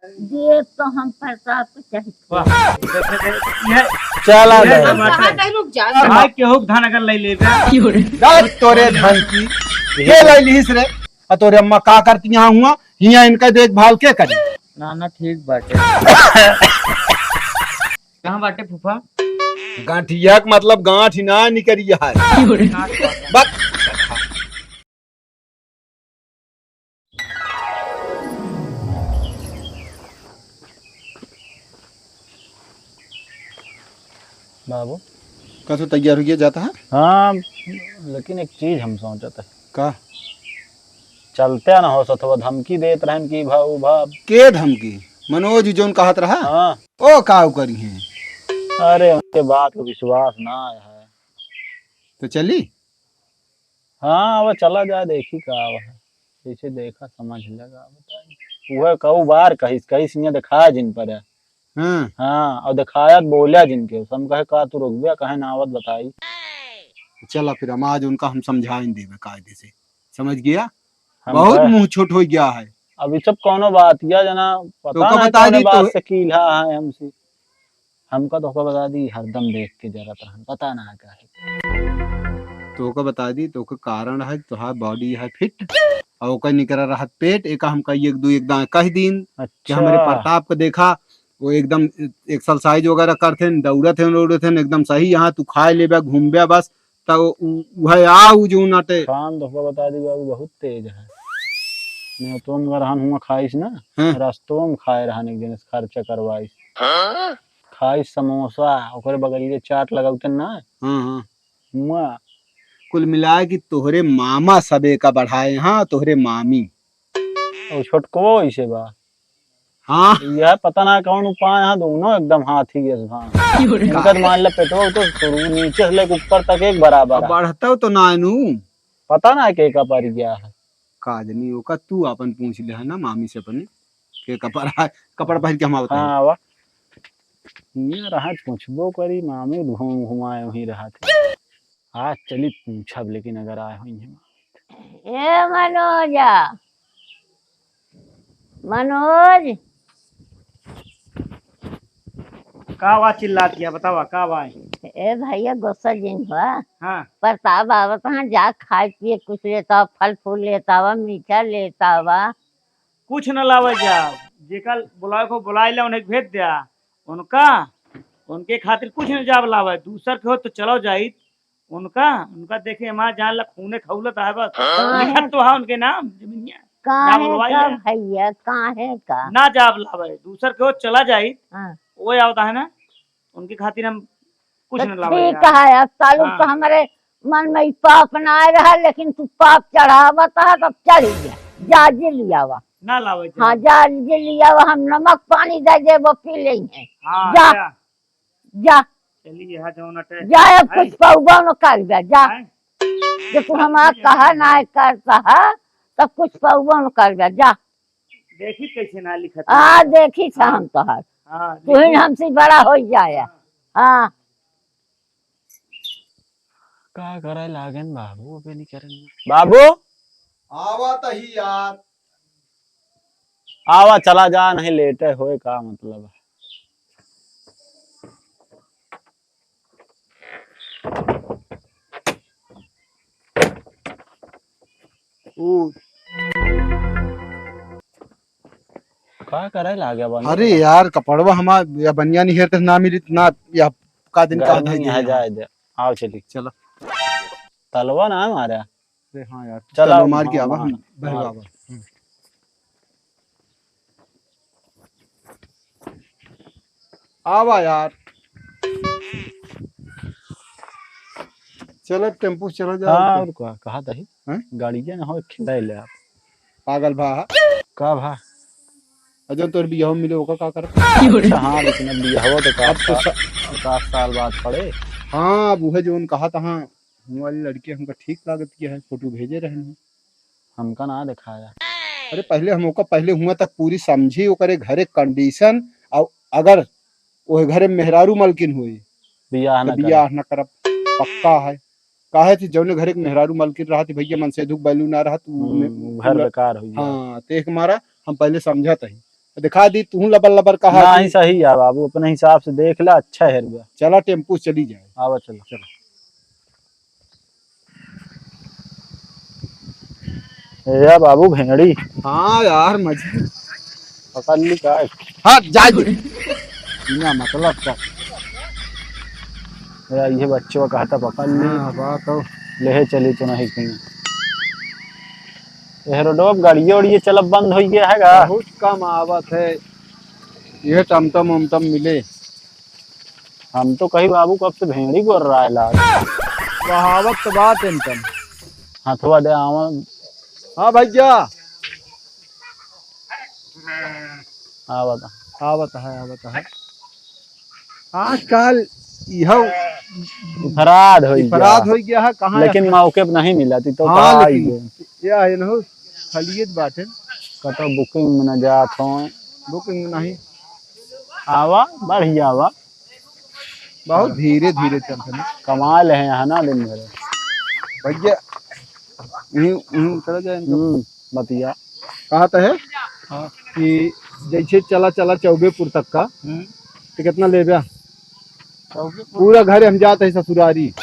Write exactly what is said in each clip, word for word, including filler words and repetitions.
देव तो हम प्रताप के चढ़ वाह। देखे, देखे, ये, चला ये गए। टमाटर। कहाँ कहीं रुक जा। भाई, केहू के धन अगर ले लेबे। जा तोरे धन की, के ले लिहिस रे? आ तोरे अम्मा का करती यहाँ हुआ? हियाँ इनका देखभाल के करी? ना, ना, ठीक बाटे। कहाँ बाटे फूफा? गांठिया के मतलब गांठ ही ना निकरी है। बक। बाबू। का तू तैयार होइके जाता है? हाँ, लेकिन एक चीज हम सोचत है। का? चलते ना हो सथवा धमकी देत रहन कि भा, उ भा। के धमकी? मनोज जौन कहत रहा? हाँ। ओ का उ करी हैं? अरे, उनके बात को विश्वास ना आया है। तो चली? हाँ, अब चला जाए, देखी का आवा है। जैसे देखा, समझ लगा, बताई। उहे कऊ बार कहिस, कहिस, "इहाँ दिखाए जिन पर है।" हाँ। हाँ, और दिखाया, बोला जिनके, हम कहे, "का तू रुकबे, कहे ना आवत, बताई।" चला, फिर हम आज उनका हम समझाइन देबे कायदे से, समझ गया? हम बहुत कहे, मुंह छोट हो गया है। अब ये सब कौनो बात, या जना, पता तो का ना बता कौन दी, बात तो से कील्हा है हमसे। हमका तो ओका बता दी, हरदम देख के जरत रहन, पता ना का है। तो ओका बता दी, तो ओका कारण है, तोहार body है fit, और ओका निकरा रहत पेट, एका हमका एक दो एक दाएं कह दीन कि अच्छा। हमरे प्रताप को देखा, वो एकदम exercise वगैरह करते हैं, दौड़त हैं, दौड़त हैं, एकदम सही। यहाँ तू खाए लेबे, घूमबे बस, त उ-, उहे आ उ जौन आटे। खान तो ओका बता दी बाबू, बहुत तेज है। मैं तो हम रहन हुआ खाइस ना, हाँ। रस्तों में खाए रहन एक दिन, खर्चा करवाइस। हाँ? खाइस समोसा, ओकरे बगलिए चाट लगौते ना। हाँ, हाँ। हुआ। कुल मिला के तोहरे मामा सबे का बढ़ाए, हाँ, तोहरे मामी। और छोटको ऐसे बा। हाँ। यह पता ना कौन उपाय है, दोनों एकदम हाथी जस भान। इनका तो मान ले पेटवा तो शुरू नीचे से लेके ऊपर तक एक बराबर अब है। बढ़तौ तो ना नू। पता ना के का पड़ गया है। का जनी ओका तू आपन पूछ ले है ना मामी से अपने, के का पड़ है, कपड़ा पहन के हम आवत हैं। हाँ, आवा। ये रहा पूछबो करी, मामी घूम घुमाए वहीं रहा थे। आज चली पूछब, लेकिन अगर आए होइहैं। ए मनोजा, मनोज। का बा चिल्लात हिया, बतावा, का बा? ए भैया, गुस्सा जिन हुआ। हाँ। प्रताप आवत हाँ, जा खाए पिए कुछ लेता, फल फूल लेता हुआ, मीठा लेता हुआ। कुछ न लावे जा, जेका बुलावे को बुलाए ले, उन्हें भेज द्या। उनका, उनके खातिर कुछ न जाब लावे, दूसर के हो तो चलो जाइत। उनका, उनका देखे हमार जान ला खूने खौलत है बस। हाँ। लिखत तो है उनके नाम, जमीनिया। ना काहे बोलवाई का ले। भैया, काहे का? ना जाब लावे, दूसर के हो चला जाइत। हाँ। वो आवता है ना, उनके खातिर हम कुछ तो न लावे ठीक जा। है, अब सालू हाँ। तो हमरे मन में ई पाप ना आए रहा, लेकिन तू पाप चढ़ावत है, तब चढ़ गया। जा जी लियावा। ना लावे जा। हाँ, जा जी लियावा, हम नमक पानी दे देबो, पी लेंगे। हाँ, जा, जा। जा। चलिए, यहाँ जौन अटे। जा, अब हैं? कुछ पौबो न कर जा, जा। हैं? जो तू हमारा कहा ना करता है, तब कुछ पौबो न कर जा, जा। देखी कैसे ना लिखत आ, है। देखी हाँ। हम तोहार। हाँ, तुहिन देखी। हमसे बड़ा हो जाए। हाँ। हाँ। का करे लागेन बाबू, अबे नहीं करेन। बाबू? आवा तही यार। आवा, चला जा, नहीं लेटे होए, का मतलब है? ऊ का करे लागे बने? अरे यार, कपड़वा हमार या बनिया नहीं हेरते ना मिली ना, या का दिन का गर्मी धाई है, दे। जाए दे। आओ चली। चलो। तलवा ना मारा। अरे हाँ यार, चलो, चलो मार के हाँ, आवा, मार। हम बहवा मार। आवा। हम्म। आवा यार। चलो टेम्पू से चला जाओ। हाँ, और का, कहा तही? हैं? गाड़िया ना हो, खिलाए ले आप। पागल भा। का भा? अजय तोर बियाह मिले, ओका का करब? अच्छा, हाँ, लेकिन अब बियाह तो अब तो सा-, स-, पचास साल बाद पड़े। हाँ, अब उहे जौन कहा तहाँ, हुआँ वाली लड़की हमका ठीक लागत किया है, फोटो भेजे रहन है। हमका ना दिखाया। अरे पहले हम ओका, पहले हुआँ तक पूरी समझी, ओकरे घरे condition, और अगर ओहे घरे मेहरारू मलकिन होई, बियाह तो ना बियाह करब। ना करब, पक्का है। काहे थी जौने घरे के मेहरारू मलकिन रहत ही भैया, मन से दुख बैलू ना रहत, उ हम्म, में, उ घर उ ल-, बेकार होई जाए। हाँ, तो एक मारा हम पहले समझत ही। दिखा दी, तू लबर लबर कहा नहीं, कि सही है बाबू, अपने हिसाब से देख ला, अच्छा है रुपया। चला, टेम्पू से चली जाए। आवा, चलो। चलो। ए बाबू, भेड़ी। हाँ यार, मजे। पकड़ ली का? हाँ, जा दे। बिना मतलब का। ए, ये बच्चों का कहता पकड़ ली। हाँ, बात हो। लेहे चली तो नहीं कहीं। ए, रोडवा पे गाड़िये उड़िये चलब बंद होइ गया है का? बहुत कम आवत है। ये टमटम उमटम मिले। हम तो कही बाबू कब से भेड़ी गोर रहा है लाल। कहावत तो बात है इनकन। हथवा दे आवा। हाँ भैया। आवत है। आवत है, आवत है। आजकल यह इफराद हो गया। इफराद हो गया है, कहाँ लेकिन है? मौके पे नहीं मिला थी तो हाँ, कहाँ लेकिन आई गए? यह है ना, खलियत बाटे। कतो booking में न जात हो। Booking में नहीं। आवा, बढ़िया आवा। बहुत धीरे धीरे चलते हैं। कमाल है यहाँ ना दिन भर। भैया, यहीं, यहीं उतरा जाए इनको। हम्म, बतिया। कहा तो है हाँ। कि जैसे चला, चला चौबेपुर तक का, हम्म। तो कितना लेबे? चौबेपुर। पूरा घर हम जात है ससुरारी।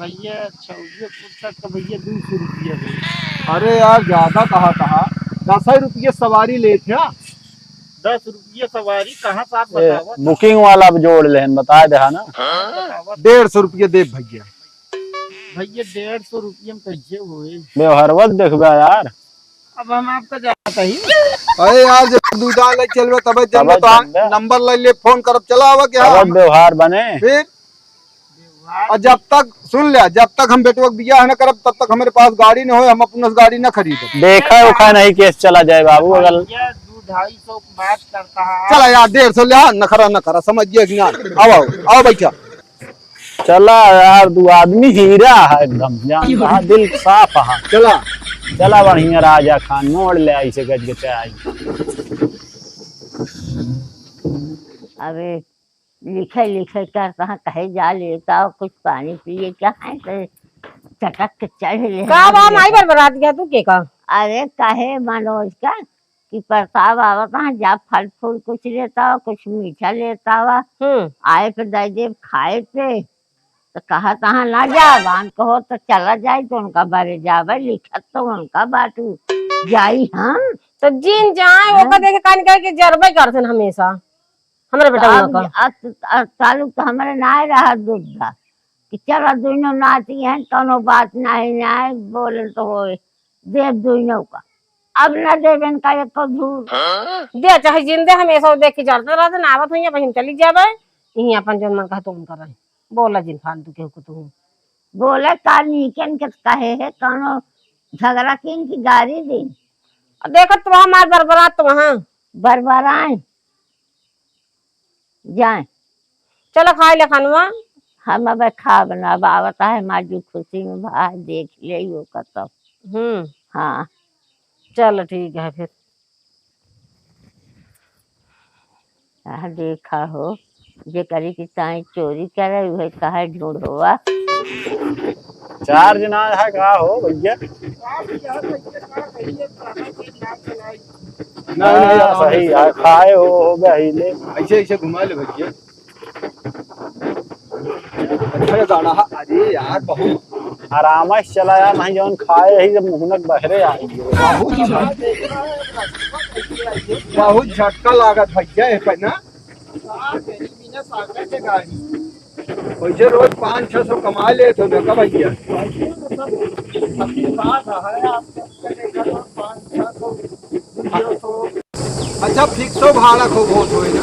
भैया, चौबेपुर तक का भैया, दो सौ रुपया भैया। अरे यार, ज्यादा कहा, कहा, दस ही रुपये सवारी लेत है। दस रुपये सवारी कहाँ से आप ए, बतावा? Booking वाला अब जोड़ लेहन, बताए देहा ना। हाँ, बतावा। डेढ़ सौ रुपये दे भैया। भैया, डेढ़ सौ रुपये में कैसे होए? व्यवहारवा देखबे यार। अब हम आपका जाता ही। अरे यार, जब दू दाल ले चलबे, तबे तबे चलबे, तो चलबे। Number ले ले, phone करब, चला आवा क्या? तब व्यवहार बने। फिर? और जब तक, सुन ले, जब तक हम बेटवा के बियाह न करब, तब तक हमारे पास गाड़ी न होए, हम अपना गाड़ी न खरीदब। देखा उखा नहीं केस चला जाए बाबू, अगर भैया, दू ढाई सौ की बात करता है। चला यार, डेढ़ सौ ले, हाँ, नखरा, नखरा, समझ गया कि ना? आओ, आओ, आओ, बैठा। चला यार, दू आदमी हीरा है एकदम, जान कहा, दिल साफ है। चला। चला बढ़िया राजा खान, मोड़ ले आई से गज के आई। अबे लिखे लिखे कर कहाँ कहे जा लेता हो, कुछ पानी पिए क्या है, तो चटक के चढ़ ले का बा। माई बरबरात गया तू के का? अरे कहे मनोज का कि प्रताप आवत है, जा फल फूल कुछ लेता हो, कुछ मीठा लेता हो, हम्म। आए पे दे दे खाए पे। तो कहा तहाँ ना जा, बान कहो तो चला जाए, तो उनका बरे जावे, लिखत तो उनका बाटू जाई हम। तो जिन जाए, हाँ। ओका देखे कान कहे कि जरबे करथन हमेशा। हमरे बेटा तो उनका। अब, अब, अब ताल्लुक तो हमरे ना रहा दूध का। कि चला दुइनो नाती हैं, कौनो बात नहीं, नहीं बोले तो होए, देव दुइनो का। अब ना देवेन का एको धूर। दे चाहे जिंदे, हम ऐसा देख के जरते रहते ना, आवत हुई, अब हम चली जाबे, यहीं अपन जौन मन कहा तो उनका रहे। बोला जिन फालतू केहू को तू। बोले का नीकन के कहे है, कौनो झगड़ा किन की गारी दी। अब देखत तो हमार बरबरात तो वहाँ। बरबराए। जाए। चलो खाए ले खानवा। हम अब खाब ना, अब आवत है, माँ जी खुशी में भाई देख ले वो कतौ। हम्म। हाँ। चलो ठीक है फिर। हाँ, देखा हो, जे करी कि ताई चोरी करे, उहे कहे ढूंढोवा। Charge ना है का हो भैया? नहीं, नहीं, हाँ, सही है, खाए हो, हो गया ही ले। ऐसे, ऐसे घुमा ले भैया। अच्छा गाना है, अरे यार, बहुत आराम से चला यार, नहीं जौन खाए यही जब मुहनक बहरे आई। बहुत झट-, बहुत झटका लागत भैया, ये पे ना। वैसे रोज पाँच छह सौ कमा लेत हो ना का भैया? अच्छा, fix-ओ भाड़ा खूब होत होई ना?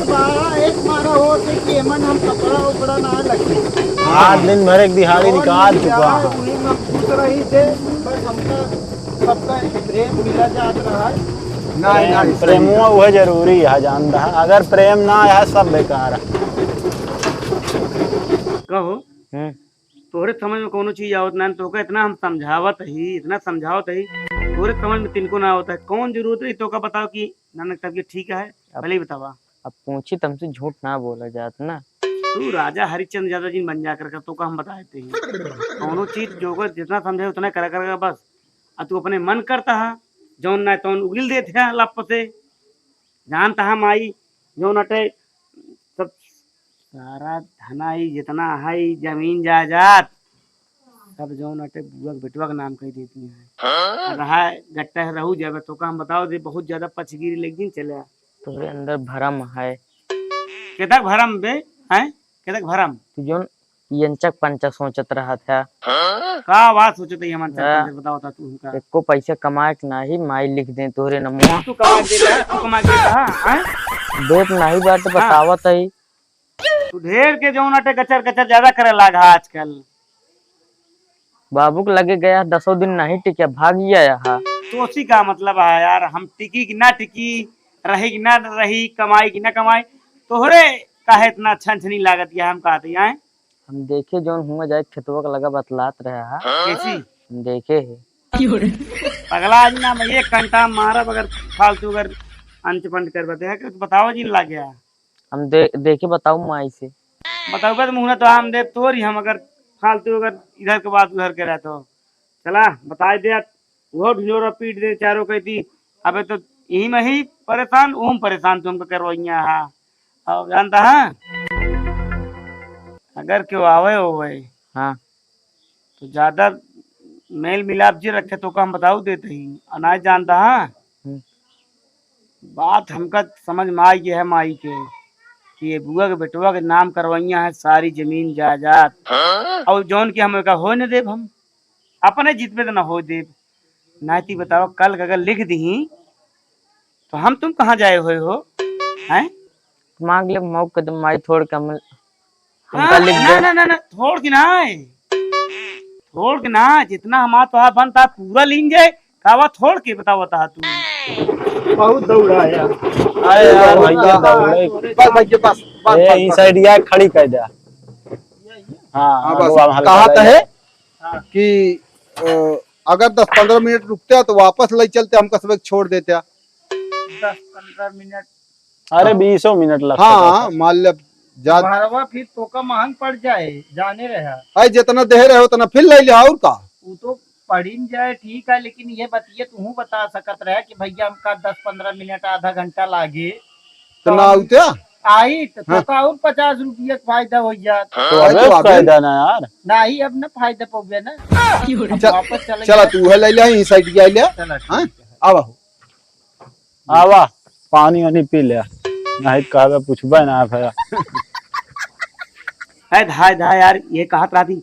भाड़ा एक मारा होत है कि एमन हम कपड़ा उपड़ा ना लगे। हाँ, दिन भर एक दिहाड़ी निकाल चुका है। उन्हीं में खुश रही थे, बस हमका सबका प्रेम मिला जात रहा है। नहीं, प्रेम, नहीं, सही प्रेमवा बात। वह जरूरी है, जान रहा। अगर प्रेम ना आया, सब बेकार है। कहो, हम्म। तोहरे समझ में कौनो चीज आवत ना, तोहका इतना हम समझावत ही, इतना समझावत ही, तोहरे समझ में तिनको ना आवत है। कौन जरूरत रही तोहका बताओ कि नानक तबीयत ठीक है? अब, पहले ही बतावा। अब पूछी तुमसे, झूठ ना बोला जात ना। तू राजा हरिश्चंद्र ज्यादा जिन बन जा कर, तोहका हम बताए थे ही। कौनो चीज जो कर जितना समझे उतना करा कर बस। आ तू अपने मन करता है, जौन ना तौन उगिल देते हैं लप से। जानत ह माई, जौन अटे सब सारा धनाई जितना है, जमीन जायदाद, सब जौन अटे बुआ के बेटवा के नाम कइ देती है। हाँ? और रहा गट्टा है, रहू जाबे, तोका हम बताओ दे, बहुत ज्यादा पचगिरी लग दिन चले। तोरे अंदर भरम है। केतक भरम बे? हैं? केतक भरम? तू जौन ई अंचक पंचक सोचत रहत है। का बात सोचत है हम अंचक हाँ। पंचक, बताओ ता तू हमका। एको पैसा कमाए के नाही, माई लिख दे तोहरे नमवा। तू कमा के देता है, तू कमा के देता है, हैं? देत नाही बात हाँ। बतावत है। तू ढेर के जौन अटे गचर गचर ज्यादा करे लागा आजकल। बाबू के लगे गया, दसों दिन नहीं टिके, भाग ही आया हा। तो उसी का मतलब है यार, हम टिकी कि ना टिकी, रही कि ना रही, कमाई कि ना कमाई, तोहरे काहे इतना छनछनी लागत या हम कहते हैं? हम देखे जौन हुआ जाए खेतवा के लगा बतलात रहे हा। कैसी? हम देखे है। पगला आदमी ना, मैं एक घंटा मारब अगर फालतू अगर अंच पंच कर बते है, कुछ बताओ जी लाग गया। हम दे-, देखे बताऊ माई से। बताऊ बे तो मुँह ना तो हम देव तोरी, हम अगर फालतू अगर इधर के बात उधर के रहतो। चला, बताए दे, वो ढिंडोरा पीट दे चारों कहती, अबे तो यही में ही परेशान, ओम परेशान तुमको करवाइया हा। और जानता है, अगर क्यों आवे होवे, हाँ। तो ज्यादा मेल मिलाप जे रखे तो का हम बताऊ देते ही, और ना जानता है। हम्म। बात हमका समझ में आई है माई के कि ये बुआ के बेटवा के नाम करवाइया है सारी जमीन जायदाद। हाँ? और जौन की हम एका हो न देब, हम अपने जीत में तो ना हो देब। नाती बताओ, कल के अगर लिख दीही तो हम तुम कहाँ जाए हुए हो, हैं? मांग ले मौका दे माई, थोड़ के हम उनका हाँ, लिख ना, दे। ना, ना, ना, थोड़ के ना है। थोड़ के ना, जितना हमार तोहार बनता है, पूरा लीन जाए। कावा थोड़ के बतावा ता तू। बहुत दौड़ा है यार। अरे यार, भैया दौड़े। बस भैया, बस, बस, ए, बस, ई बस। साइड या खड़ी कर दे। हाँ, हाँ, बस। अब हम हल्का कहा ले। तो है कि, अ, अगर दस पन्द्रह मिनट रुकते तो वापस ले चलते, हमका सब छोड़ देते। दस पन्द्रह मिनट। अरे, बीसों मिनट लगता हाँ, था। मान ले, जा- बहरवा फिर तोका महंग पड़ जाए, जाने रहा। अरे, जितना देह रहे, उतना फिर ले ले, और का? वो तो पड़ी न जाए, ठीक है, लेकिन ये बतिये तू बता सकत रहे कि भैया, हमका दस पन्द्रह मिनट, आधा घंटा लागे, तो तो ना हम आउते? आई, तो हाँ। तोका और पचास रुपया के फायदा हो जात। तो अरे, अबे तो अबे फायदा ना यार। नाही, अब ना फायदा पउबे ना। चल, वापस चले चला, गया। तू है ले ले, ई साइड के ले। चला, ठीक हाँ? है। आवा हो। आवा, पानी वानी पी ले। नहीं कहबे, पूछबे ना भैया। है धाय, धाय यार, ये कहत रहती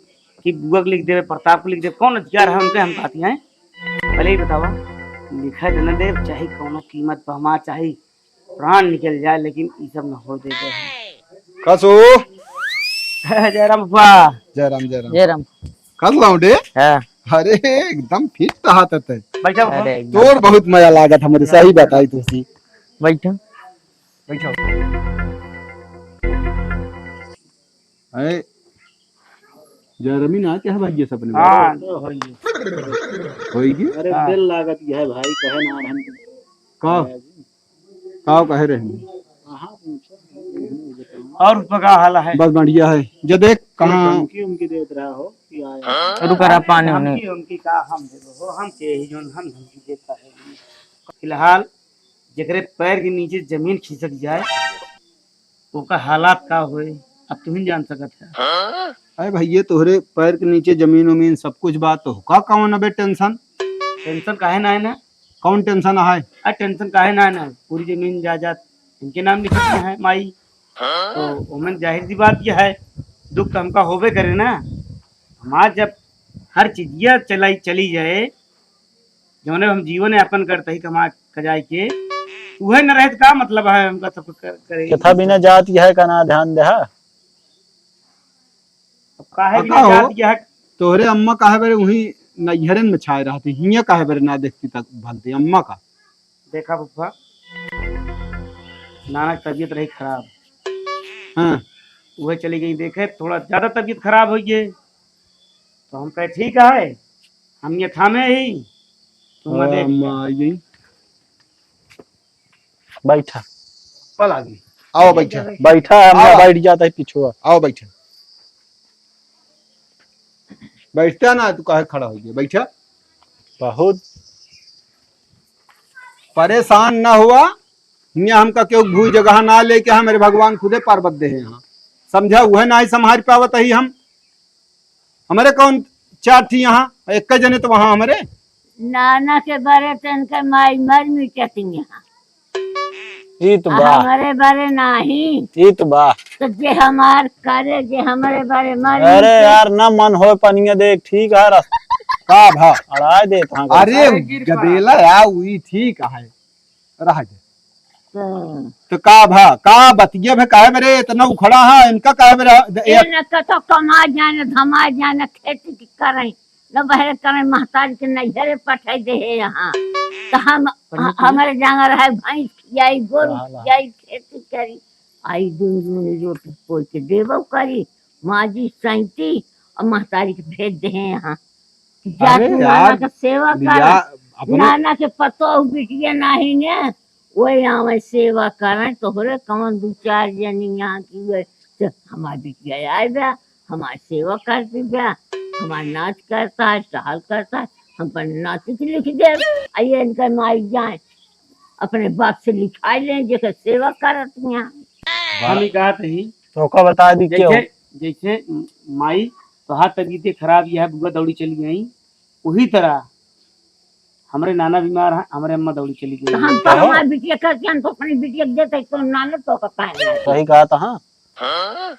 कि बुआ के लिख देवे, प्रताप के लिख देवे, कौन अधिकार है उनके हम कहती हैं? पहले ही बतावा, लिखे तो न देव, चाहे कौनो कीमत पर हमार, चाहे प्राण निकल जाए, लेकिन ई सब न हो देवे। कसो? जय राम बाबा। जय राम, जय राम। जय राम। कस लौंडे? हाँ। अरे, एकदम फिट तहात है। बैठा बाबा। अरे, एकदम। तोर बहुत मजा लागत हमरे, सही बताई तुसी। बैठो। बैठो। अरे, जयरमी ना क्या है भाई ये सपने में? हाँ। होइगी। होइगी? अरे, हाँ। दिल लागत यह है भाई, कहे ना हम। का? का कहे रहे हैं? और उसमें का हाल है? बस बढ़िया है। जे देख कहाँ उनकी, उनकी देत रहा हो कि आया। रुक रहा पानी होने। उनकी, उनकी का हम देबो हो, हम के ही जोन हम धमकी देता है। फिलहाल जेकरे पैर के नीचे जमीन खिसक जाए, ओका हालात का होए, अब तुहिन जान सकत है। अरे भैया, तोहरे पैर के नीचे जमीन उमीन सब कुछ बा, तो का कौन अबे टेंशन? टेंशन काहे ना है ना? कौन टेंशन है? आ टेंशन काहे ना है ना? पूरी जमीन जायदाद इनके नाम लिखी है माई। तो ओमन जाहिर सी बात यह है, दुख तो हमका होबे करे ना। हमार जब हर चीजिया चलाई चली जाए, जौने हम जीवन यापन करते ही कमा कजाए के, उहे न रहे तो का मतलब है हमका सब कर, करे? कथा बिना जात यह का ना ध्यान देहा। अब काहे अब बिना का हो? जात यह? तोहरे अम्मा काहे बरे वही नैहरन में छाए रहती, हियां काहे बरे ना देखती तक भलती अम्मा का? देखा फूफा, नाना की तबीयत रही खराब। हाँ। उहे चली गई देखे, थोड़ा ज्यादा तबीयत खराब हो गई। तो हम कहे, "ठीक है, हम ये थामे ही, तुम हाँ, देख।" अम्मा आ गई। बैठा। पल आ गई। आओ, बैठा। बैठा, हम आओ। बैठ जाता है पिछुआ। आओ, बैठा। बैठता ना, तू काहे खड़ा हो गया? बैठा। बहुत परेशान ना हुआ, हियाँ हमका केहू भूई जगह ना लेके, हमरे भगवान खुदे पर्वत देहे हैं। समझा, उहे नाही सम्हारि पावत ही हम। हमरे कौन चार थी यहाँ, एक जने तो वहाँ हमरे। नाना के बरे तो इनके माई मर मिटत यहाँ। ई तो बा। हमरे बरे नाही। ई तो बा। तो जे हमार करे, जे हमरे बरे मर अरे मिटे। यार, ना मन होए पनिया देख, ठीक है, रस-, का भा? अड़ाए देत हाँ, अरे अरे गिर पड़ा। गदेला या, उई ठीक है, रह दे। तो तो का भा, का बतिया भे, काहे बरे इतना उखड़ा है, इनका काहे बरे, ए, ए न कतो कमा जाने, धमा जाने, खेती की करें, न बहरे करें, महतारी के नैहरे पठाई दे है यहाँ। तो हम, पनिया ह-, पनिया। हमरे जांगर है, भैंस खियाई, गोरू ला, ला। खियाई, खेती करी, आई दून दून रोटी पोई के देबो करी, माजी सैती और महतारी के भेज दे हैं यहाँ। कि जा अरे तू नाना यार, के सेवा कर। लिया, अपने नाना के पतोह बिटिया नाही ने, वही आवे सेवा करें, तोहरे कौन दू चार जनी यहाँ की वे, तो हमार बिटिया आए बा, हमार सेवा करती बा, हमार नाच करता है, टहल करता है, हम पर नाच के लिख दे। आइए इनका माई जाए, अपने बाप से लिखाई लें, जेकर सेवा करत यहाँ। हम ही कहत ही, तो ओका बता दी क्यों? जैसे, जैसे माई, तोहार तबीयत खराब, यह बुआ दौड़ी चली गई, वही तरह हमरे नाना बीमार हैं, हमरे अम्मा दौड़ी चली गई। तो हम तो कहो। हमार बिटिया करके हम तो अपनी बिटिया के देते, तो नाना तो का काहे ना? सही कहा था, हाँ।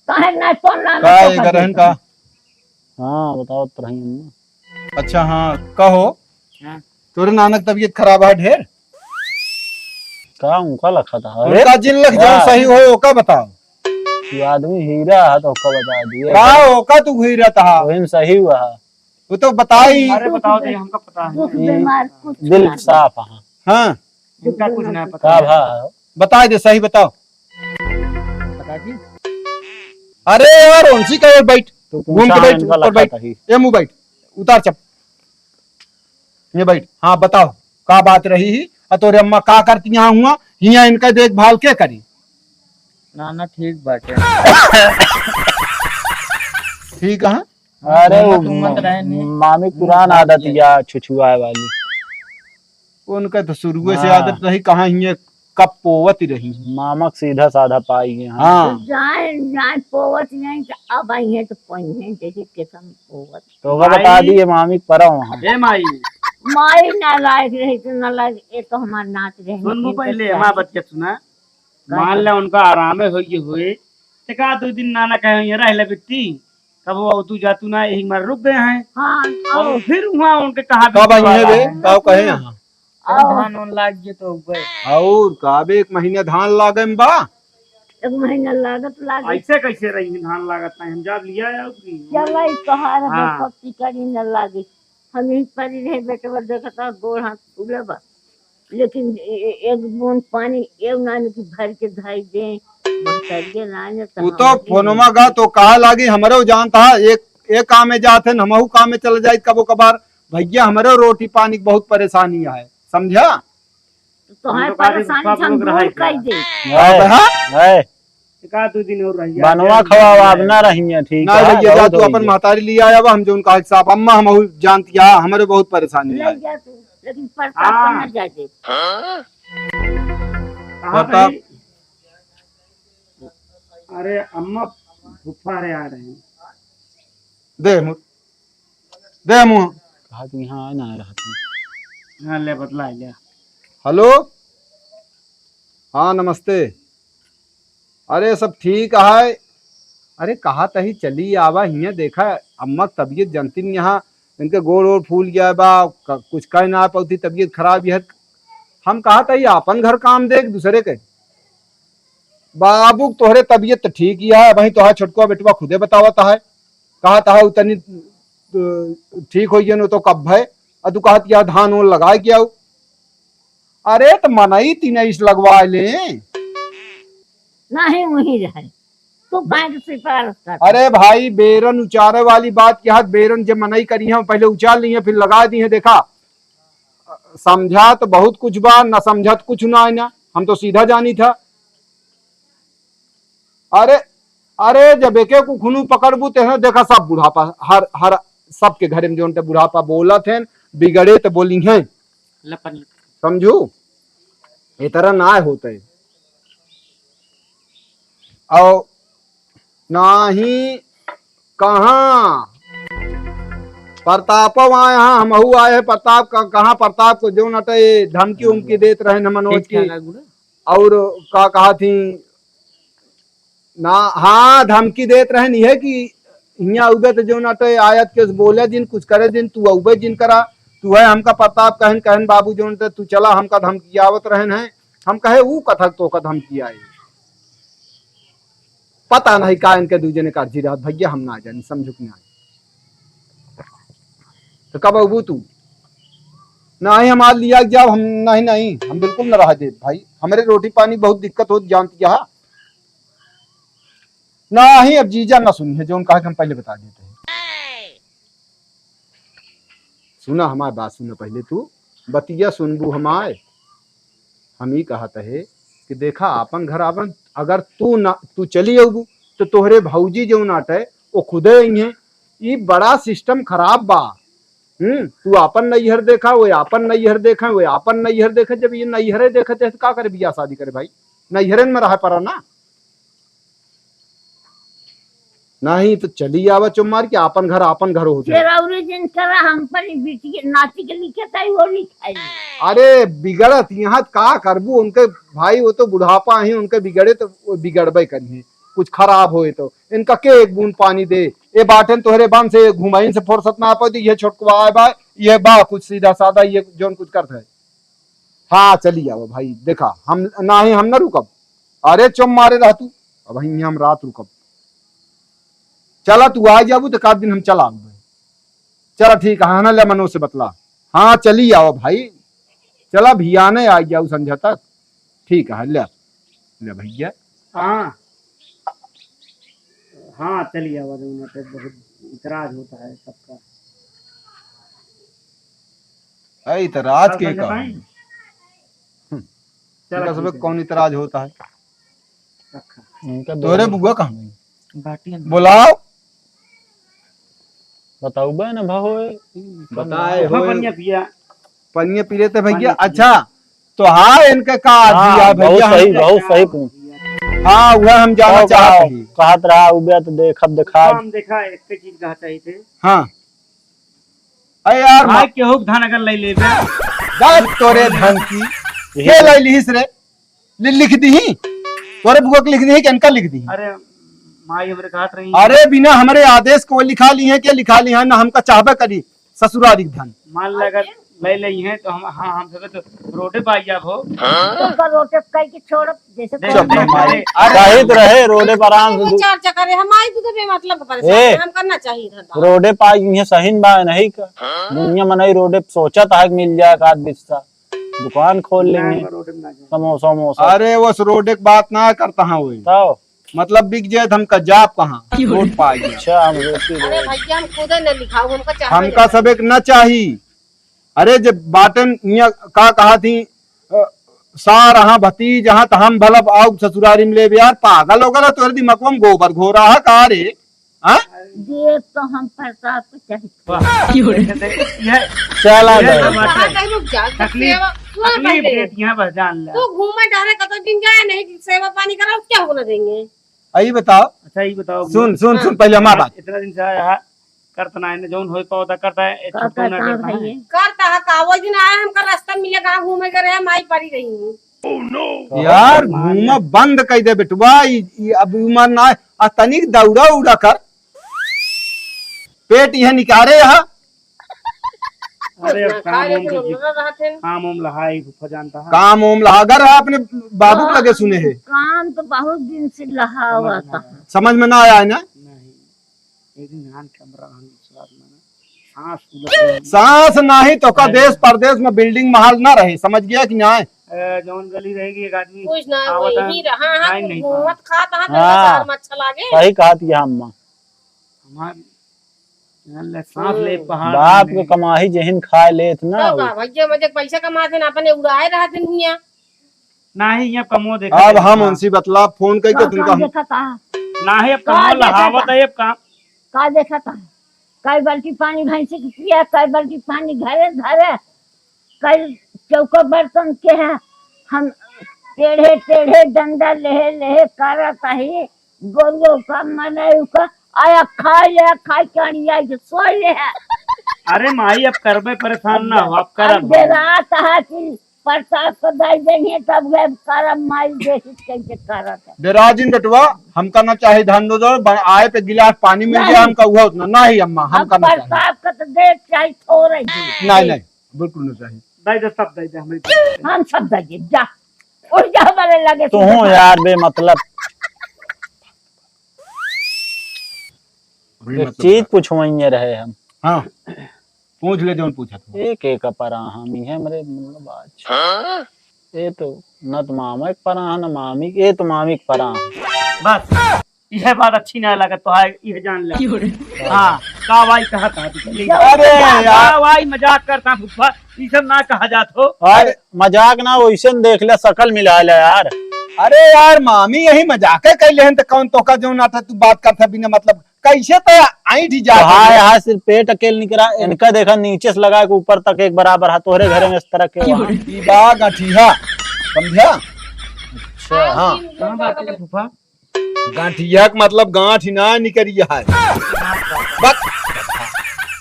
काहे ना तो नाना का तो ये का कर रहन देते? का? हाँ, बताओ तो रही अम्मा। अच्छा, हाँ, कहो। हाँ। तोरे नाना के तबीयत खराब है ढेर? का उनका लखा था? अरे उनका जिन लख जाओ, वाह। सही हो, ओका बताओ। ये आदमी हीरा है तो ओका बता दिए। का ओका तू हीरा था? वही में सही हुआ है। वो तो बताई। अरे बताओ दे, हमका पता है। दुख बीमार कुछ दिल ना। साफ है। हाँ। इनका कुछ ना पता का है। भा? बताई दे, सही बताओ। पता की? अरे यार, उनसी का बैठ। तू घूम के पूछा बैठ, इनका ऊपर लखा बैठ। था ही। ये मुँह बैठ। उतार चप-, ये बैठ। हाँ, बताओ, का बात रही ही? आ तोरे अम्मा का करती यहाँ हुआ? हियाँ इनका देखभाल के करी? नाना ठीक बाटे। ठीक है? अरे, वो घूमत, घूमत मा-, रहे नहीं। मामी पुरान आदत या छुछुआए वाली। उनका तो शुरुए से हाँ। आदत रही, कहाँ हिये कब पोवत ही रही। मामा के सीधा साधा पाई गए, हाँ। हाँ। जाए, जाए पोवत नहीं तो अब आई है तो पई है, जैसे किसन पोवत। तो ओका बता भाई। दिए मामी के परा वहाँ। ए माई। माई ना लायक रही तो ना लायक, ये तो हमार नाच रहे। सुन बू पहले, हमार बतिया सुना। का मान कर? ले उनका आरामे होइए होए, एक आध दो दिन नाना कहे, "यहाँ रह ले बिट्टी, कब वो तू जातू ना, यही मारे रुक गए हैं।" हाँ, और और फिर वहाँ उनके कहा कब आई है बे? है। कब कहे यहाँ? और धान उन लाग गए तो गए। और का बे, एक महीना धान लागे में बा? एक महीना लागत लागे। ऐसे कैसे रही धान लागत नहीं? हम जब लिया है उसकी। चला, ई तोहार हाँ। पत्ती करी न लागे। हम यही परी रहे, बेटवा देखता, गोड़ हाथ फूले बा। लेकिन ए-, ए-, एक बूंद पानी एव नानी की भर के धई दे, महतरिये नानी तो उ तो हम फोनमा गा तो कहा लागी, हमरो जानता है, एक, एक काम में जात है, हमहू काम में चल जाई कबो कबार। भैया, हमरो रोटी पानी की बहुत परेशानी है, समझा? तो तोहार हम तो गाड़ी परेशानी सब से हम लोग दूर रहाई कर दे। है, हाँ? है। एक आध दो दिन और रहिया, बनवा खवाओ, अब ना रहिए, ठीक ना है, भैया, जा बहुत तू हो अपन गया। महतारी ले आया बा, हम जो उनका हिसाब, अम्मा, हम बहुत जानती है, हमारे बहुत परेशानी ले है। जा तू, लेकिन प्रताप हाँ। को ना जा दे। कहाँ प्रताप। कहीं? अरे अम्मा, फुफा रे आ रहे हैं। दे मुँह, दे मुँह। कहा तू यहाँ आ ना रहा था। हाँ, ले बतला ले। हेलो, हाँ, नमस्ते। अरे, सब ठीक है। अरे, कहा तही चली आवा हियाँ, देखा, अम्मा के तबीयत जनती नहीं यहाँ, इनके गोड़ ओड़ फूल गया बा, क-, कुछ कह ना पाती, तबीयत खराब है। हम कहा तही आपन घर काम देख दूसरे के। बाबू, तोहरे तबीयत तो ठीक ही है, वहीं तोहार छोटका बेटवा खुदे बतावत है, कहत है, "उतनी, अ, ठीक हो गया, नो तो कब है?" और तू कहत, "या धान ओन लगाए के आऊ।" अरे, तो मनई तीन इस लगवा ले। नहीं, वहीं रहे। तू काहे के सिफारिश कर? अरे भाई, बेरन उचारे वाली बात के हाथ, बेरन जे मनई करी है, पहले उचार ली है, फिर लगा दी है। देखा, समझा तो बहुत कुछ बा, ना समझा तो कुछ ना है ना। हम तो सीधा जानी था। अरे, अरे, जब एके कुखुनू पकड़बू, तेहने देखा सब बुढ़ापा, हर, हर सबके घरे में जोन ते बुढ़ापा बोलत हैं, बिगड़े तो बोली हैं। ले पानी। समझू? ए तरह ना होते। और नाही कहाँ प्रतापो आए हैं, हमहू आए हैं प्रताप का, कहाँ प्रताप को जौन अटे धमकी उमकी देत रहे न मनोज ठीक की। ठाक है गुड़ा। और का कहा थी ना, हाँ, धमकी देत रहन, इहे कि हियाँ अउबे त जौन अटे आयत के बोले जिन, कुछ करे जिन, तू अउबे जिन करा, तू है हमका प्रताप कहन, कहन बाबू जौन ते तू चला, हमका धमकी आवत रहन है। हम कहे, "ऊ कथक तो का धमकी आई?" पता नहीं का इनके दू जने का अर्जी रहत भैया, हम ना जानी, समझो कि ना। तो कब अउबू तू? नहीं, हम आज लिया के जाओ, हम नहीं, नहीं, हम बिल्कुल न रह दे भाई, हमरे रोटी पानी बहुत दिक्कत होत जानती है। नाही, अब जीजा ना सुनी है, जौन कहा कि हम पहले बता देते हैं। सुना हमार बात, सुना पहले तू, बतिया सुनबू हमार। हम ई कहत है कि देखा, आपन घर आपन, अगर तू ना, तू चली अउबू, तो तोहरे भौजी जौन आटे, वो खुदे आई हैं। ई बड़ा सिस्टम खराब बा। हम्म, तू आपन नैहर देखा, वो आपन नैहर देखा, वो आपन नैहर देखा। जब ये नैहरे देखत है, तो का करे बियाह शादी करे भाई? नैहरन में रह पड़ा ना। नहीं तो चली आवा चुप मार के, आपन घर आपन घर हो जाए। फिर औरे जिन तरह हम पर ई बिटिया नाती के लिखे ताई, वो लिखाई। अरे बिगड़त यहाँ का करबू, उनके भाई वो तो बुढ़ापा ही, उनके बिगड़े तो वो बिगड़बे करिए, कुछ खराब होए तो इनका के एक बूंद पानी दे। ए बाटेन तोहरे बन से घुमाइन से फुर्सत ना पाई, ये छोटको आए बा, ये बा कुछ सीधा साधा, ये जौन कुछ करत है। हाँ चली आवा भाई, देखा हम नाही, हम ना रुकब। अरे चुप मारे रह तू, अब हम रात रुकब। चला तू आ जाबू तो का दिन हम चला आबे। चला ठीक है, हाँ ना ले मनो से बतला। हाँ चली आवा भाई, चला भियाने आ जाऊ संझा तक। ठीक है, ले ले भैया। हाँ हाँ चली आवा, जौन है बहुत इतराज होता है सबका। अरे इतराज के का? हम्म। चला इनका सबे कौन इतराज होता है? रखा। इनका तोरे बुआ कहाँ गई? बाटी अंदर। बुलाओ। बताऊ बे ना भाव। बताए हो। पनिया पिया। पनिया पी लेते भैया। अच्छा तो हाँ, इनके का हाँ, दिया भैया, बहुत सही, बहुत सही पूछ। हाँ, वह हम जाना चाहते हैं। कहत रहा उबे तो देखब देखा। हम देखा एक चीज कहा चाहिए थे। हाँ। अरे यार, भाई, केहू के धन अगर ले लेबे। जा तोरे धन की। के ले लिहिस रे? लि-, लिख दीही। तोरे बुआ के लिख दीही कि इनका लिख दीही? अरे, माई हमरे कहत रही। अरे, बिना हमरे आदेश को लिखा ली है, के लिखा ली है, ना हमका चाहबे करी ससुरारी के धन। मान ले अगर ले ले हैं तो हम, हाँ, हम सब तो रोडे पे आ जाब हो। तो का रोडे पे कह के छोड़ब, जैसे देख, कौन देख, माई। देख। अरे, कहित रहे रोडे पर आराम से वो दू- चार चक्कर है, हम आई तो बेमतलब के परेशान ए, है, हम करना चाहिए धंधा। रोडे पे आई, इहे सहीन बा, नहीं का? दुनिया मनई रोडे पे सोचत है कि मिल जाए एक आध बिस्सा, दुकान खोल लेंगे, समोसा वमोसा। अरे, वो रोडे के बात ना करता है वही। तो? मतलब बिक जाए तो हमका जाब कहाँ? रोड पे आ गया। अच्छा, हम रोड पे अरे भैया, हम खुदे न लिखाऊ, हमका चाहबे हमका नहीं। सब एक ना चाही। अरे, जब बाटन इहाँ का कहा थी, अ, सार हाँ, भतीज हाँ, तो हम भला आओ ससुरारी में लेबे यार, पागल हो गला, तोहरे दिमाग में गोबर घोरा है का रे? हाँ? ये तो हम प्रताप के चाहिए। वाह। ये, चला ये गया। तो बात है। कहाँ कहीं रुक जा, तकलीफ, सेवा, सुन तकलीफ पहले। देती हैं बस, जान ले। तू घूमे टहरे, कतौ दिन जाए नहीं, सेवा पानी कराओ, क्या होना देंगे? अई बताओ। अच्छा, ये बताओ। सुन, सुन, हाँ। सुन, पहले हमार बात। इतना दिन से आया है, करत ना है, जौन होई पावता करता है, ए, का छोटको ना करता करता है। है? करता है का? वो दिन आए, हमका रास्ता मिले, कहाँ घूमे के रहे, माई पड़ी रही हूँ। यार, घूमा बंद कई दे बेटवा, ई, ई अब उमर ना है, आ तनिक दौड़ा उड़ा कर, पेट यह निकारे यहाँ। अरे, अब काम वाम तो जी-, काम वाम लहाई, फूफा जानता है। काम वाम लहा, अगर अपने बाबू के लगे सुने है। काम तो बहुत दिन से लहा हुआ था। समझ में ना आया है ना? नहीं। एक दिन हान कैमरा हम दूसरा आदमी ना। सांस फूलत रहे। सांस नाही तो का अरे। देश परदेश में बिल्डिंग महल ना रहे, समझ गया कि ना? ए, जौन गली रहेगी, एक आदमी कुछ ना, आवत वही है, रहा, हाँ, खाए कुछ नहीं घूमत पाए। खात, हाँ, तो हाँ। शहर में अच्छा लागे। सही कहा थी अम्मा। हमार, जान ले, सांस ले, हम्म। पहाड़ बाप के नहीं। कमाही जहिन खाए लेत ना तब हो। का, भैया, मजे पैसा कमाते ना, अपने उड़ाए रहते दुनिया। नाही, यहाँ कमो देखा अब जाए हम ना। उनसे बतला फोन करके का, तुमका का हम देखा था? नाही, अब का कमो देखा लहावत था? है, अब का? का देखा था? कई बाल्टी पानी भैंसी के पिया, कई बाल्टी पानी घरे धरे, कई चौका बर्तन के है। हम टेढ़े टेढ़े डंडा लेहे लेहे करत ही, गोरुओ का मनई का, आया खाई ले, खाई के अड़िया के सोई ले है। अरे माई, अब करबे, परेशान ना हो, अब करब। डेरात है कि प्रसाद को दे देंगे, तब गए करब, माई देखी कैसे करत है। डेरा जिन बेटवा, हमका ना चाही धन दो, आए पे गिलास पानी मिल जाए, नहीं। हमका उहा उतना, नहीं अम्मा, अब हमका ना चाही। प्रसाद का तो दे चाही थोड़े ही। नहीं, नहीं, बिल्कुल ना चाही। दे दे, सब दे दे, हमरे हम सब दे दे, जा। उठ जा हमारे लगे से, तू जा। यार बेमतलब। वही एक मतलब चीज था। पूछवाइए रहे हम। हाँ, पूछ ले जौन पूछत हो। एक एक परा हम, ये हमरे मतलब आज। हाँ? ये तो न तो मामा के परा, न मामी के, ये तो मामी के परा। बस, यह बात अच्छी ना लगे तो है, यह जान ले। क्यों रे? हाँ, का भाई कहा था तू? अरे यार। का भाई मजाक करता फूफा, ई सब ना कहा जात हो। अरे मजाक ना, वैसे न देख ले, शकल मिला ले यार। अरे यार, मामी यही मजाक है, कह लेहन तो कौन तोका जो ना था, तू बात करता बिना मतलब, कैसे तो ऐंठ ही जा तो हाँ, यहाँ सिर्फ पेट अकेल निकला, इनका देखा नीचे से लगा के ऊपर तक एक बराबर है, तोहरे घर में इस तरह के वहाँ। ई बा गठिया, समझा? अच्छा, हाँ। कहाँ बात है फूफा? गांठिया के मतलब गांठ ही ना निकरिया है। बक।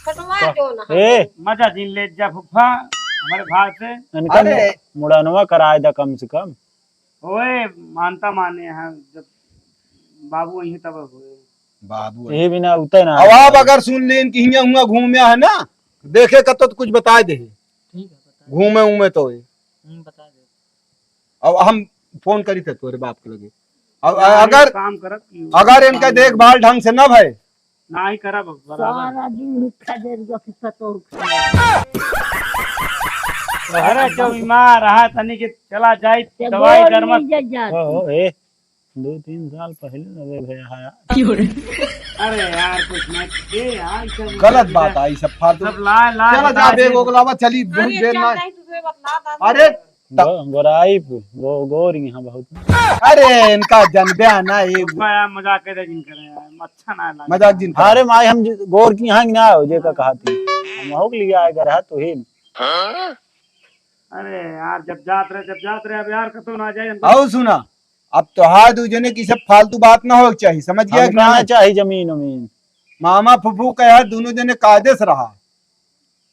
कटवा दो ना। ए, मजा जिन ले जा फूफा, हमारे भाई से। इनका अरे। मु-, मुड़नवा कराए दा कम से कम। ओए, मानता माने हैं, जब बाबू वहीं तब हुए। बाबू यही बिना उतर ना। अब आप अगर सुन लेन कि हियां हुआ घूमे है ना, देखे कतो तो कुछ बताए दे। ठीक है, बता दे। घूमे उमे तो ये। हम्म, बता दे। अब हम फोन करी थे तोरे बाप के लगे। अब ना, अगर, काम करब कि अगर इनका काम देखभाल ढंग से न भय। ना ही करब बराबर। सारा दिन लिखा दे जो कि पतो उठा। अरे जो बीमार रहा तनी के चला जाई ते दवाई गोली दरमत। ले जा। ओ, ए, दो तीन साल पहले न रे भैया है। अरे यार, कुछ नहीं, ए यार, सब गलत बात आई, सब फालतू। सब ला, ला, चला जा, बता दे। बेग ओगलावा, चली, बहुत अरे, देर क्या ना। नहीं, तुझे बतला, बता अरे, दे। गो-, गोराई पु-, गो-, गोर यहाँ बहुत। अरे, इनका जनबे है ना, ये पाया मजाक करे जिन करे यार, अच्छा ना लगे। मजाक जिन करे। अरे माई, हम जि-, गोर की यहाँ ना हो, जे का कहा थी। हम हो के लिए आए, घर है तो ही। अरे यार, जब जात रहे, जब जात रहे, अब यार, कतो ना जाए, हम तो आओ सुना, अब तोहार दू जने की सब फालतू बात ना हो के चाही, समझ गया कि हमका ना? ना चाही जमीन उमीन। मामा फुफू का यार दोनों जने कायदे से रहा।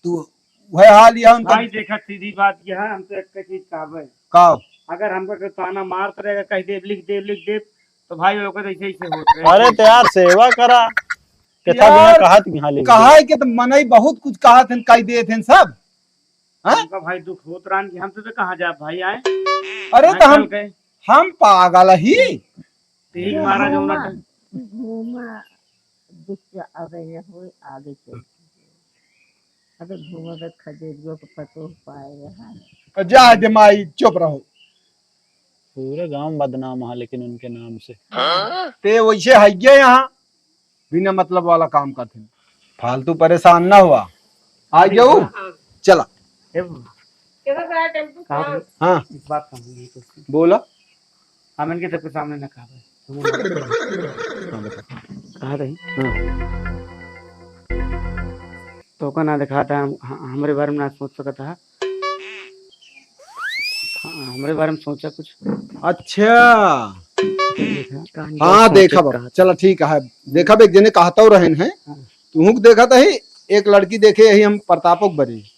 तू वह हाल यह उनका भाई देखा, सीधी बात यह है, हम तो एक चीज कहबे। का? अगर हमका कोई ताना मारत रहेगा, कह देब, लिख देब, लिख देब, तो भाई ओकर ऐसे ऐसे होत रहे। अरे तो यार सेवा करा, कितना बिना यार, कहा थी यहाँ ले कहा है कि तो मनई बहुत कुछ कहा थे, कह दे थे सब। हाँ? हमका भाई दुख होत रहन कि हम तो, तो कहाँ जाब भाई आए? अरे तो हम, आजकल के हम पागल ही। ठीक मारा जो ना। घूमा, घूमा, दुख के आवे न होए, आगे चल। अबे घूमा बे खदेरियो के पतोह पाए रहा। जा दे माई, चुप रहो। पूरे गांव बदनाम है लेकिन उनके नाम से। ते वैसे है ये यहाँ। बिना मतलब वाला काम करते हैं। फालतू परेशान ना हुआ। आ जाऊ। हाँ। चला। ए, कैसा चला टेम्पू? कहाँ पे? हाँ। एक बात कहूँ, यही कुछ। बोला। हम इनके सबके सामने ना कहा भाई। हाँ, बता। कहा रही? हाँ। तो का ना दिखाता है, हम, ह-, हमरे बारे में ना सोच सकता है। हाँ, हमरे बारे में सोचा कुछ। अच्छा। देखा? हाँ, सोचे देखा बाबा। कहा। चला, ठीक है। देखा बे, एक जने कहता रहन है। हाँ। तुहूँ के देखा तही, एक लड़की देखे यही हम प्रतापक बरी।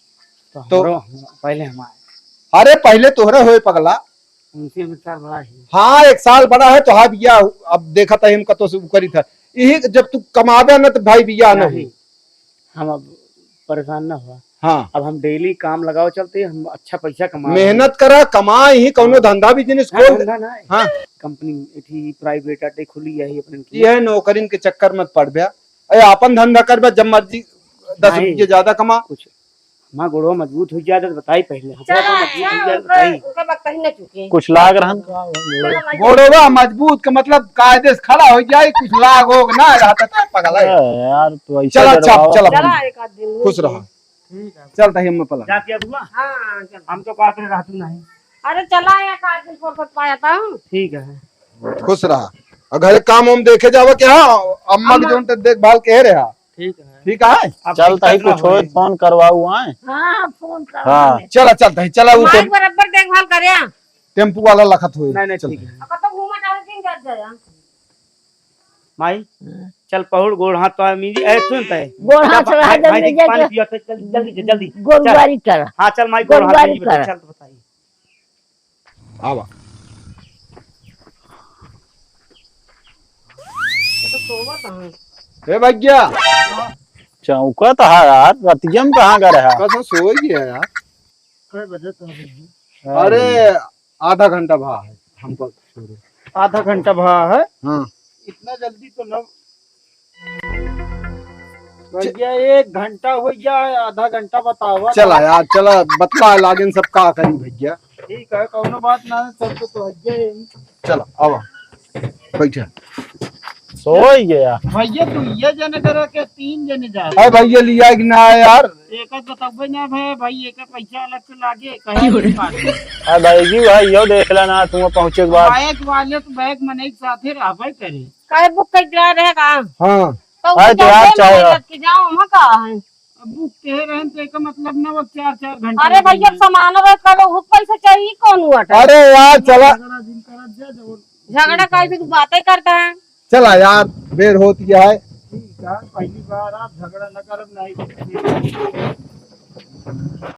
तो तो हमरो, पहले हम आए। अरे, पहले तोहरे होए पगला। उनसे हम एक साल बड़ा है। हाँ, एक साल बड़ा है, तो हाँ, बिया, अब देखा तही हम कतो से उकरी था। यही जब तू कमाबे न, तो भाई, बिया नहीं। नहीं। हम अब परेशान ना हुआ। हाँ। अब हम डेली काम लगाओ चलते, हम अच्छा पैसा कमा रहे हैं। मेहनत करा, कमा, यही कौनो हाँ। धंधा business हाँ, खोल दे। धंधा ना है। हाँ। कंपनी एथी private आटे खुली है, ये अपन की। ये नौकरिन के चक्कर मत पड़ बे। अरे, आपन धंधा कर बे, जब मर्जी दस नहीं। रुपये ज्यादा कमा। कुछ हमार गोड़वा मजबूत हो जाए तो बताई पहले। हम चला, गोड़वा मजबूत हो जाए तो बताई। उनका बात कहीं ना चुके। कुछ लाग रहन। चला भाई। गोड़वा मजबूत का मतलब कायदे से खड़ा हो जाए, कुछ लाग होग ना रहा तो पगला है। अरे यार, तू ऐसे चला, डरवाओ। चल, चला, चला, चला, एक आध दिन खुश रहा। ठीक है। चल, तही हम पला। जाती है बुआ? हाँ, चल। हम तो कहते रहतू नहीं। अरे, चला, एक आध दिन फुर्सत पाया था। ठीक है। खुश रहा। और घर काम हम देखे जावा कि हाँ, अम्मा की अम्मा। जोन तक देखभाल के रहा। ठीक है। ठीक है? अब चल, तही दिक्कत ना कुछ होए, होए। फोन करवाऊ आए। हाँ, फोन करवा हाँ। ले। चला, चल, तही, चला, वो माई तो बराबर देखभाल करे। टेम्पू वाला लखत होई। नहीं, नहीं, चल। ठीक है। अब तो घूमा चाहे दिन जग गया। माई, हाँ। चल पहुड़, गोड़ हाथ तो मिली। ए, सुन तय। गोड़ हाथ चल, रहा भाई, जब भाई, ले जाके पानी पियो, चल, जल्दी, जल्दी, जल्दी। गोड़ चल। बारी कर। हाँ, चल माई, गोड़ गोड़ हाथ बारी मिली, कर। चल तो बताई। आवा। ए भैया। चौका तो है यार, रतिया में कहाँ का रहा? कसो सोई गया यार। कै बजे तो है? अरे, आधा घंटा भा है हमको शुरू। आधा घंटा भा है? हाँ। इतना जल्दी तो न भैया, एक घंटा हो गया है, आधा घंटा बतावा। चला यार, चला, बतला लागिन सब का करी भैया। ठीक है, कौनो बात ना है, सब तो, तो भैया यही। चला, आवा, बैठा। सो ही गया। भैया, तू ये जने करे के तीन जने जा। अरे भैया, लिया कि ना यार? एक बतौबे ना भाई, भाई, एक पैसा अलग से लागे, कहे की बात है। अरे भाई जी, भाई, यो देख लेना, तुम पहुँचे के बाद। बाइक वाले तो बैग मने के साथे रहबे करे। काहे बुक कर दिया रहेगा? हाँ। तो अरे तो यार, चाहे लग के जाओ, हम का है? अब बुक कहे रहन तो एका मतलब ना वो चार चार घंटा अरे लगे भैया, हैं। सामान रख लो, वो पैसा चाहिए कौन हुआ था? अरे यार, चला। झगड़ा जिन करत जा, जब झगड़ा काहे से तू बातें करता है? चला यार, बेर होत गया है। ठीक है, पहली बार आप झगड़ा न करब, नहीं।